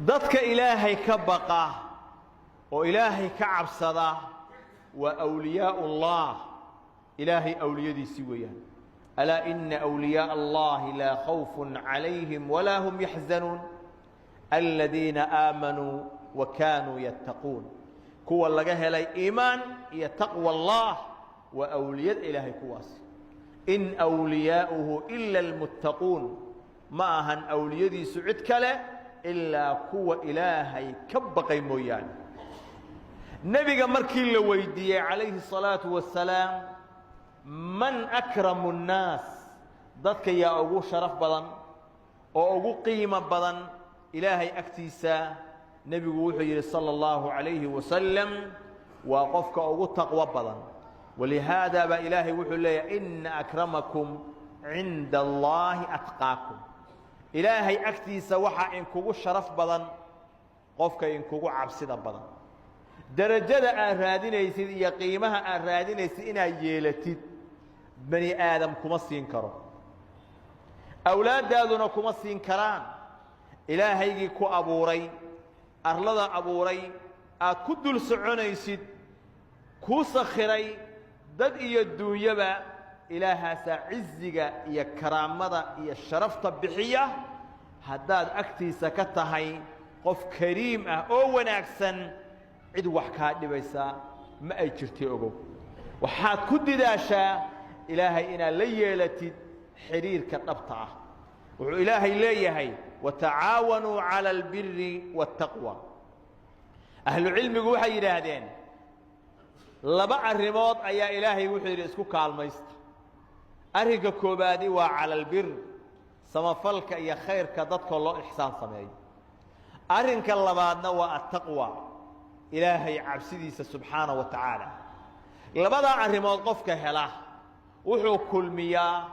Dadka Ilaahay ka baqa oo Ilaahay ka cabsada waa awliyaau Allah, Ilaahay awliyadiisii weeyaan. Alaa ina awliyaaa Allahi laa khawfun calayhim walaa hum yaxzanuun aladiina aamanuu wa kaanuu yattaquun. Kuwa laga helay iimaan iyo taqwa Allah waa awliyada Ilaahay kuwaasi. In wliyaa'uhu ila almuttaquun, ma ahan awliyadiisu cid kale ilaa kuwa Ilaahay ka baqay mooyaane. Nebiga markii la weydiiyey calayhi الsalaatu wasalaam: "Man akramu الnaas?", dadka yaa ugu sharaf badan oo ugu qiimo badan Ilaahay agtiisa? Nebigu wuxuu yidhi sala اllahu calayhi wasalam: "Waa qofka ugu taqwo badan." Walihaada baa Ilaahay wuxuu leeyahay: "Ina akramakum cinda Allaahi atqaakum." Ilaahay agtiisa waxaa inkugu sharaf badan qofka inkugu cabsida badan. Derajada aad raadinaysid iyo qiimaha aad raadinaysid inaad yeelatid, bani aadam kuma siin karo, awlaaddaaduna kuma siin karaan. Ilaahaygii ku abuuray, arlada abuuray, aad ku dul soconaysid, kuu sakhiray dad iyo duunyaba, Ilaahaasaa ciziga iyo karaamada iyo sharafta bixiya. Haddaad agtiisa ka tahay qof kariim ah oo wanaagsan, cid wax kaa dhibaysaa ma ay jirtay. Ogow, waxaad ku didaashaa Ilaahay inaad la yeelatid xidhiirka dhabta ah. Wuxuu Ilaahay leeyahay: "Watacaawanuu cala albiri waاtaqwa." Ahlucilmigu waxay yidhaahdeen, laba arrimood ayaa Ilaahay wuxuu yidhi isku kaalmaysta. Arrinka koobaadi waa cala albir, samafalka iyo khayrka dadkoo loo ixsaan sameeyo. Arrinka labaadna waa attaqwa, Ilaahay cabsidiisa subxaana wa tacaala. Labadaa arrimood qofka hela wuxuu kulmiyaa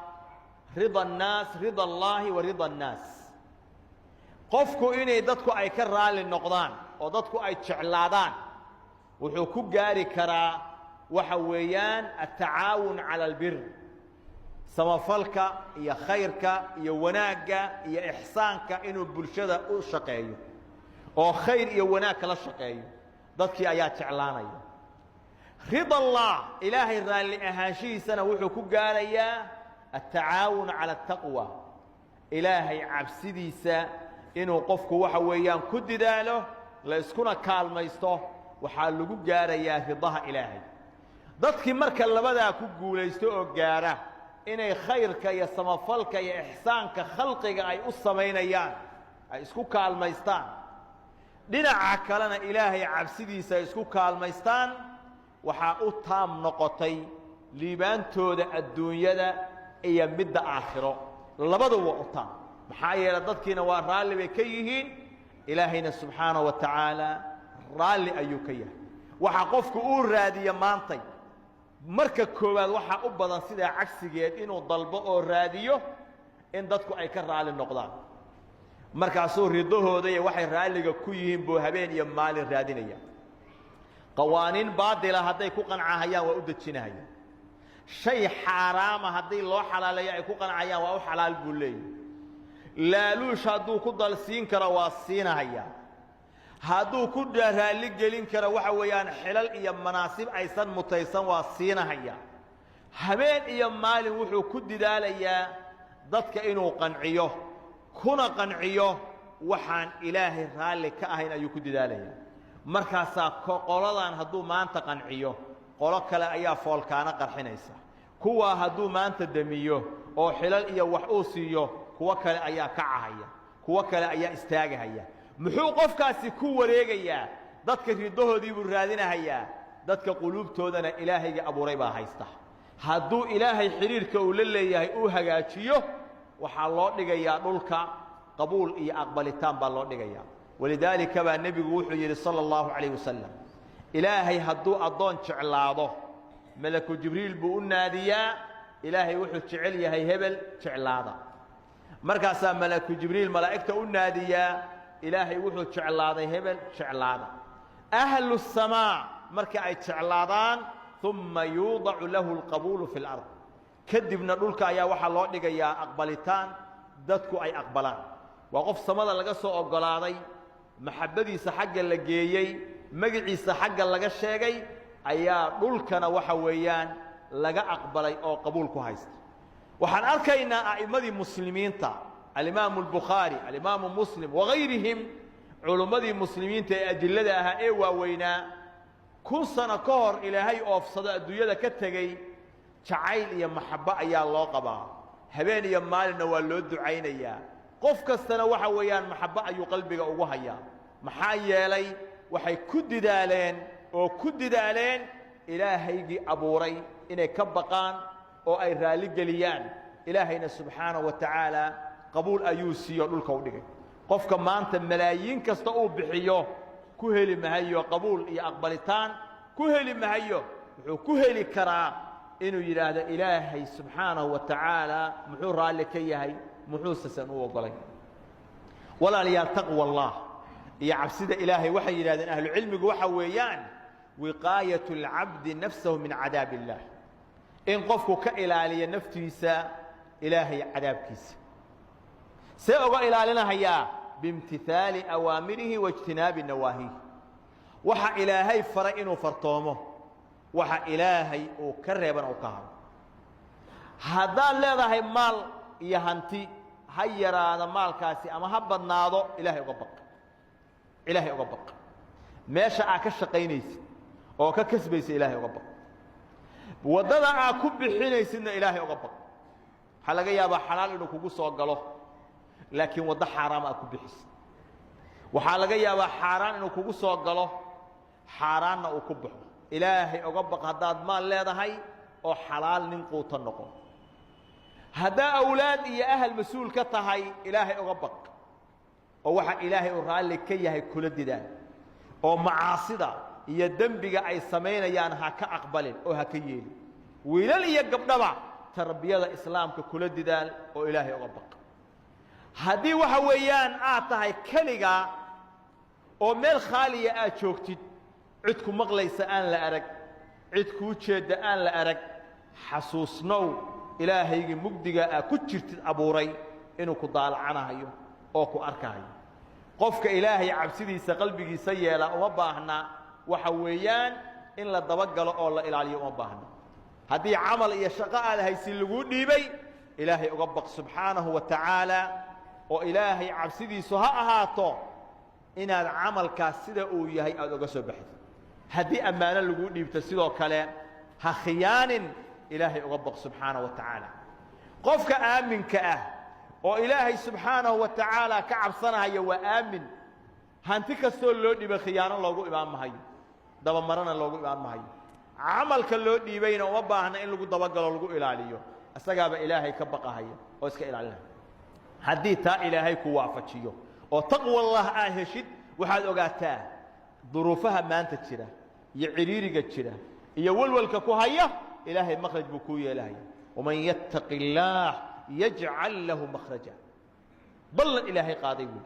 rida annaas, rida Allaahi wa rida annaas. Qofku inay dadku ay ka raalli noqdaan oo dadku ay jeclaadaan wuxuu ku gaari karaa waxa weeyaan aلtacaawun cala albir, samafalka iyo khayrka iyo wanaagga iyo ixsaanka, inuu bulshada u shaqeeyo oo khayr iyo wanaag kala shaqeeyo. Dadkii ayaa jeclaanaya. Rida Allah, Ilaahay raalli ahaanshihiisana, wuxuu ku gaarayaa aلtacaawun cala الtaqwa, Ilaahay cabsidiisa inuu qofku waxa weeyaan ku didaalo, la iskuna kaalmaysto. Waxaa lagu gaarayaa ridaha Ilaahay. Dadkii marka labadaa ku guulaysto oo gaara inay khayrka iyo samafalka iyo ixsaanka khalqiga ay u samaynayaan, ay isku kaalmaystaan, dhinaca kalena Ilaahay cabsidiisa ay isku kaalmaystaan, waxaa u taam noqotay liibaantooda adduunyada iyo midda aakhiro. Labaduba u taam. Maxaa yeelay, dadkiina waa raalli bay ka yihiin, Ilaahayna subxaanaه wa tacaala raalli ayuu ka yahay. Waxa qofku uu raadiye maantay marka koowaad waxaa u badan sidaa cagsigeed, inuu dalbo oo raadiyo in dadku ay ka raalli noqdaan. Markaasuu ridahooda iyo waxay raalliga ku yihiin buu habeen iyo maalin raadinaya. Qawaaniin baadila hadday ku qancahayaan, waa u dejinahaya. Shay xaaraama haddii loo xalaaleeyo ay ku qancayaan, waa u xalaal buu leeyahy. Laaluush hadduu ku dalsiin karo, waa siinahaya. Hadduu ku raalli gelin karo waxa weeyaan xilal iyo manaasib aysan mutaysan, waa siinahaya. Habeen iyo maalin wuxuu ku didaalayaa dadka inuu qanciyo, kuna qanciyo waxaan Ilaahay raalli ka ahayn ayuu ku didaalayaa. Markaasaa qoladan hadduu maanta qanciyo, qolo kale ayaa foolkaana qarxinaysa. Kuwaa hadduu maanta demiyo oo xilal iyo wax uu siiyo, kuwo kale ayaa kacahaya, kuwo kale ayaa istaagahaya. Muxuu qofkaasi ku wareegayaa? Dadka ridahoodii buu raadinahayaa. Dadka quluubtoodana Ilaahayga abuuray baa haysta. Hadduu Ilaahay xidhiirka uu la leeyahay uu hagaajiyo, waxaa loo dhigayaa dhulka qabuul iyo aqbalitaan baa loo dhigayaa. Walidaalika baa nebigu wuxuu yidhi sala allahu calayh wasalam: Ilaahay hadduu addoon jeclaado, malaku Jibriil buu u naadiyaa: "Ilaahay wuxuu jecel yahay hebel, jeclaada." Markaasaa malaku Jibriil malaa'igta u naadiyaa: "Ilaahay wuxuu jeclaaday hebel, jeclaada." Ahlu samaa marka ay jeclaadaan, uma yuudacu lahu alqabuulu fi اlard, kadibna dhulka ayaa waxaa loo dhigayaa aqbalitaan dadku ay aqbalaan. Waa qof samada laga soo oggolaaday. Maxabbadiisa xagga la geeyey, magiciisa xagga laga sheegay, ayaa dhulkana waxa weeyaan laga aqbalay oo qabuul ku haysta. Waxaan arkaynaa a'immadii muslimiinta, alimaamu albukhaari, alimaamu Muslim wagayrihim, culummadii muslimiinta ee ajillada ahaa ee waaweynaa, 1000 sano ka hor Ilaahay oofsado, adduunyada ka tegey, jacayl iyo maxabbo ayaa loo qabaa. Habeen iyo maalinna waa loo ducaynayaa. Qof kastana waxa weeyaan maxabbo ayuu qalbiga ugu hayaa. Maxaa yeelay, waxay ku didaaleen oo ku didaaleen Ilaahaygii abuuray inay ka baqaan oo ay raalligeliyaan. Ilaahayna subxaanahu wa tacaala qabuul ayuu siiyo, dhulka u dhigay. Qofka maanta malaayiin kasta uu bixiyo ku heli mahayo qabuul iyo aqbalitaan ku heli mahayo. Wuxuu ku heli karaa inuu yidhaahdo: Ilaahay subxaanahu wa tacaala muxuu raalli ka yahay, muxuusesan u oggolay? Walaalayaal, taqwa Allah iyo cabsida Ilaahay, waxay yidhahdeen ahlucilmigu, waxa weeyaan wiqaayat اlcabdi nafsahu min cadaab illaah, in qofku ka ilaaliyo naftiisa Ilaahay cadaabkiisa. See uga ilaalinahayaa? Biimtihaali awaamirihi wa ijtinaabi nawaahihi. Waxa Ilaahay faray inuu fartoomo, waxa Ilaahay uu ka reebana uu ka haro. Haddaad leedahay maal iyo hanti, ha yaraado maalkaasi ama ha badnaado, Ilaahay uga baq, Ilaahay uga baq. Meesha aad ka shaqaynaysid oo ka kasbaysa, Ilaahay uga baq. Waddada aad ku bixinaysidna Ilaahay uga baq. Waxaa laga yaabaa xalaal inuu kugu soo galo, laakiin waddo xaaraam aad ku bixisid. Waxaa laga yaabaa xaaraan inuu kugu soo galo, xaaraanna uu ku baxo. Ilaahay uga baq haddaad maal leedahay oo xalaal nin quuto noqo. Haddaa awlaad iyo ahal mas-uul ka tahay, Ilaahay uga baq oo waxa Ilaahay uu raalli ka yahay kula didaan, oo macaasida iyo dembiga ay samaynayaan ha ka aqbalin oo ha ka yeelin. Wiilal iyo gabdhaba tarbiyada Islaamka kula didaal oo Ilaahay uga baq. Haddii waxa weeyaan aad tahay keligaa oo meel khaaliya aad joogtid, cid ku maqlaysa aan la arag, cid kuu jeedda aan la arag, xasuusnow Ilaahaygii mugdiga aad ku jirtid abuuray inuu ku daalacanahayo oo ku arkahayo. Qofka Ilaahay cabsidiisa qalbigiisa yeela uma baahna waxa weeyaan in la dabagalo oo la ilaaliyo, uma baahna. Haddii camal iyo shaqo aad haysin laguu dhiibay, Ilaahay uga baq subxaanahu wa tacaala, oo Ilaahay cabsidiisu ha ahaato inaad camalkaas sida uu yahay aada uga soo baxdid. Haddii ammaano laguu dhiibto, sidoo kale ha khiyaanin, Ilaahay uga baq subxaanahu wa tacaala. Qofka aaminka ah oo Ilaahay subxaanahu wa tacaala ka cabsanahaya waa aamin. Hanti kastoo loo dhiibay khiyaano loogu imaan mahayo, dabamarana loogu imaan mahayo. Camalka loo dhiibayna uma baahna in lagu dabagalo, lagu ilaaliyo. Isagaaba Ilaahay ka baqahaya oo iska ilaalinaya. Haddii taa Ilaahay ku waafajiyo oo taqwallah aad heshid, waxaad ogaataa duruufaha maanta jira iyo cidhiiriga jira iyo walwalka ku haya, Ilaahay makhraj buu kuu yeelahaya. Waman yattaqi illaah yajcal lahu makhraja. Ballan Ilaahay qaaday weeye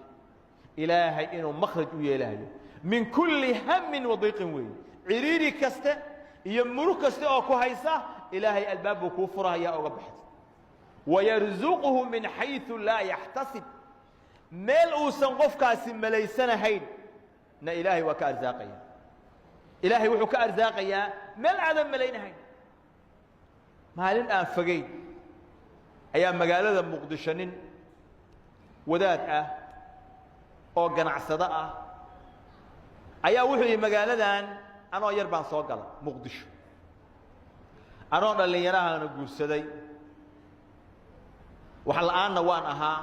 Ilaahay inuu makhraj u yeelahayo min kulli hamin wadiiqin weeye. Cidhiiri kaste iyo murug kaste oo ku haysa, Ilaahay albaab buu kuu furahayaa oga baxda. Wayarzuquhu min xayثu laa yaxtasib. Meel uusan qofkaasi malaysanahayn na Ilaahay waa ka arsaaqaya. Ilaahay wuxuu ka arsaaqayaa meel aadan malaynahayn. Maalin aan fogeyn ayaa magaalada Muqdisho nin wadaad ah oo ganacsado ah ayaa wuxuu yihi: "Magaaladan anoo yar baan soo gala Muqdisho, anoo dhallinyarahaana guursaday, wax la'aanna waan ahaa.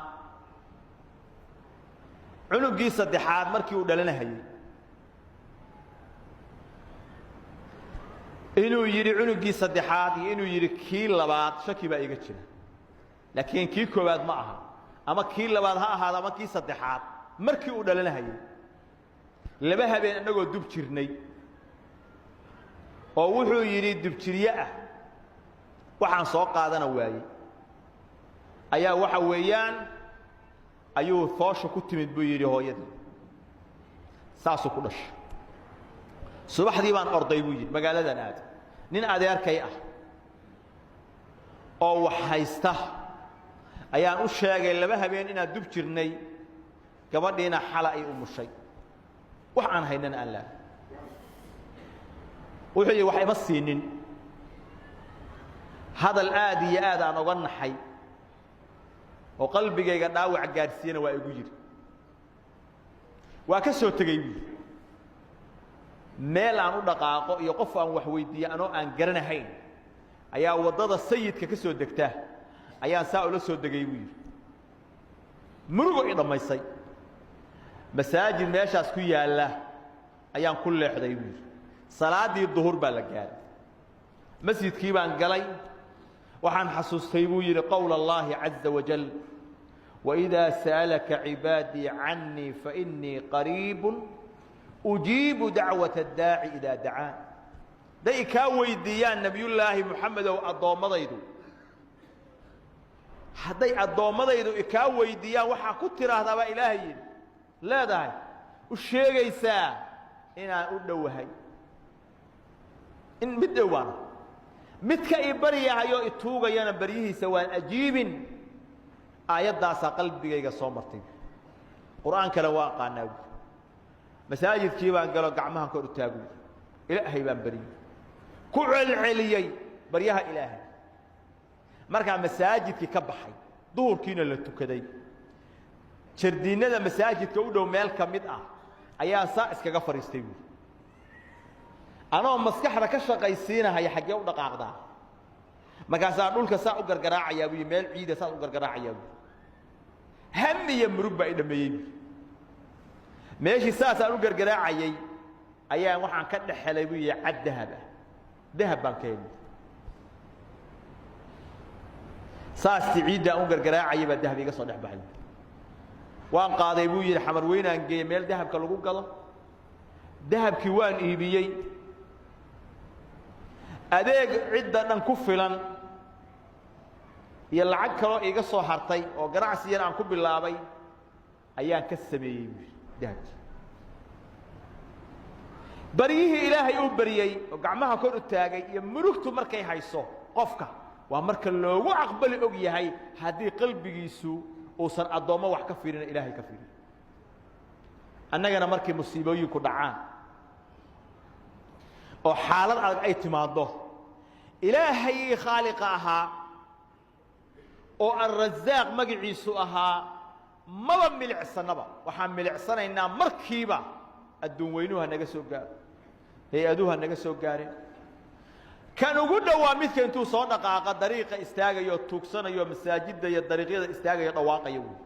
Cunugii saddexaad markii uu dhalanahayey, inuu yidhi cunugii saddexaad iyo inuu yidhi kii labaad shaki baa iga jira, laakiin kii koowaad ma aha, ama kii labaad ha ahaado ama kii saddexaad, markii uu dhalanahayey, 2 habeen annagoo dub jirnay, oo wuxuu yidhi dubjirye ah waxaan soo qaadana waayey, ayaa waxa weeyaan ayuu foosha ku timid," buu yidhi. "Hooyadii saasuu ku dhashay. Subaxdii baan orday," buu yidhi, "magaaladan aaday. Nin adeerkay ah oo wax haysta ayaan u sheegay 2 habeen inaan dub jirnay, gabadhiina xala ay umushay. Wax aan haynana aan laa. Wuxuu yidhi, wax ima siinin. Hadal aad iyo aad aan oga naxay oo qalbigayga dhaawac gaadhsiiyana waa igu yidhi. Waa ka soo tegey buui. Meel aan u dhaqaaqo iyo qof aan wax weydiiye anoo aan garanahayn ayaa waddada Sayidka ka soo degta ayaan saa ula soo degay, buu yidhi. Murugo i dhammaysay, masaajid meeshaas ku yaalla ayaan ku leexday, buu yidhi. Salaaddii duhur baa la gaaray. Masjidkii baan galay. Waxaan xasuustay, buu yidhi, قول الله عز وجل: وإذا سألك عبادي عني فإني قريب أجيب دعوة الداع إذا دعان. Day kaa weydiiyaan, Nebiyullaahi Moxamedow, addoommadaydu, hadday addoommadaydu ikaa weydiiyaan, waxaa ku tidhaahdaa, baa Ilaahay yidhi, leedahay, u sheegaysaa inaan u dhowahay, in mid dhow baana, midka i baryahayoo i tuugayana baryihiisa waan ajiibin. Aayaddaasaa qalbigayga soo martay. Qur-aankana waa aqaanaa, buui. Masaajidkii baan galo, gacmahan kor u taagu, Ilaahay baan baryey, ku celceliyey baryaha Ilaahay. Markaa masaajidkii ka baxay, duhurkiina la tukaday, jardiinada masaajidka u dhow meel ka mid ah ayaan saa iskaga fadhiistay, buuri, anoo maskaxda ka shaqaysiinahaya xaggee u dhaqaaqdaa. Markaasaa dhulka saa u gargaraacayaa, buy, meel ciida saas u gargaraacayaa, buy. Ham iyo murug baa i dhameeyey, buy. Meeshii saasaan u gargaraacayey ayaan waxaan ka dhex helay, buu yihi, cad dahab ah. Dahab baan ka helay. Saasti ciidda aan u gargaraacayay baa dahab iga soo dhex baxay. Waan qaaday, buu yidhi. Xamar Weynaan geeyey, meel dahabka lagu gado. Dahabkii waan iibiyey. Adeeg cidda dhan ku filan iyo lacag kaloo iiga soo hartay oo ganacsi yar aan ku bilaabay ayaan ka sameeyey, buu yidhi, dahabkii. Baryihii Ilaahay uu baryey oo gacmaha kor u taagay iyo murugtu markay hayso qofka waa marka loogu aqbali og yahay, haddii qalbigiisu uusan addoommo wax ka fiirina, Ilaahay ka fiiriyo. Annagana markay musiibooyinku dhacaan oo xaalad adag ay timaaddo, Ilaahayii khaaliqa ahaa oo Alrasaaq magaciisu ahaa maba milicsannaba. Waxaan milicsanaynaa markiiba adduun weynuhu ha naga soo gaaro, hay-aduhu ha naga soo gaareen. Kan ugu dhowaa midka intuu soo dhaqaaqa dariiqa istaagayo, tuugsanayo, masaajidda iyo dariiqyada istaagayo, dhawaaqaya wey.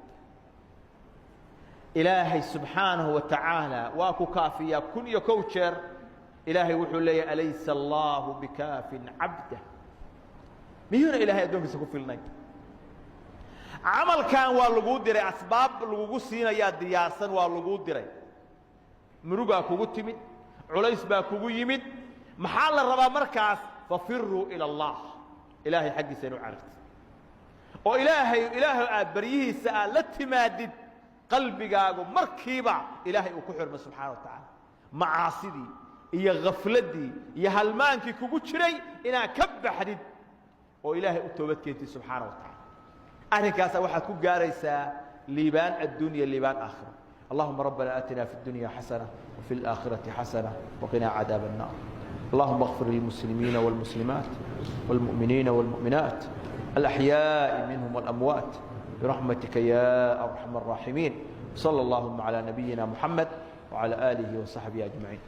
Ilaahay subxaanahu wa tacaala waa ku kaafiyaa 1001 jeer. Ilaahay wuxuu leeyahy: أليس الله بكاف عبده. Miyuuna Ilahay addoonkiisa ku filnay? Camalkan waa laguu diray, asbaab lagugu siinayaa diyaarsan, waa laguu diray. Murugaa kugu timid, culays baa kugu yimid. Maxaa la rabaa markaas? ففروا إلى الله. Ilaahay xaggiisa inu carartid oo Ilaahay, Ilaahay aad baryihiisa aad la timaadid, qalbigaagu markiiba Ilaahay uu ku xirmo subxana wa tacaala. Macaasidii iyo khafladdii iyo halmaankii kugu jiray inaad ka baxdid oo Ilaahay u toobad keentid subxaana wa tacala. Arrinkaasaa waxaad ku gaaraysaa liibaan addunya, liibaan aakhira. اللهم ربنا آتنا في الدنيا حسنة وفي الآخرة حسنة وقنا عذاب النار. اللهم اغفر للمسلمين والمسلمات والمؤمنين والمؤمنات الأحياء منهم والأموات برحمتك يا أرحم الراحمين. صلى اللهم على نبينا محمد وعلى آله وصحبه أجمعين.